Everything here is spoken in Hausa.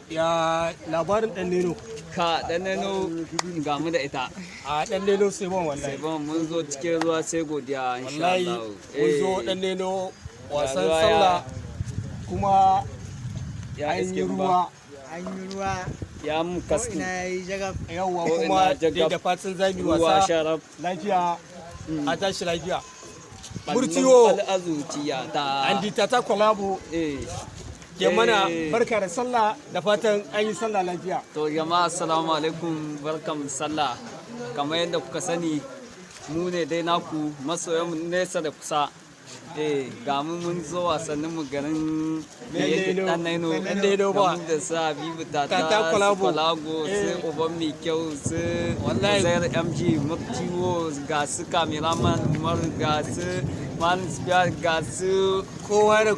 Ya labarin ɗan Neno? Ka ɗan Neno, ga mu da ita. A ɗan Neno sai bon, wallahi. Sai bon, mun zo cikin ruwa, sai godiya insha Wallahi Allah. mun zo ɗan Neno wasan ruwa sallah kuma ya an iske yi mu ba. ruwa. An yi ruwa. Ya mu ko kaski. Ina ya yi jagab. Yawwa. Ko Kuma ina jagab. dai da fatan za mu yi Ruwa wasa sharaf. lafiya, a tashi lafiya. Murtiwo. Bal a zuciya ta. Andi Tata Kwalabo ke mana barka da sallah, da fatan an yi sallah lafiya. To jama'a, assalamu alaikum, barkan sallah. Kamar yadda kuka sani, mu ne dai naku masoyan nesa da kusa. Ga mu mun zo wasannin mu garin Neno. Dan Neno. Dan Neno ba. Da mu da sa Habibu Tata, Tata su Kwalabo. Kwalago, su Uban Mai Kyau, su Wallahi. Uzair MG, Murtiwo, ga su cameraman Umar, ga su Malam Sufyan, ga su Kowa da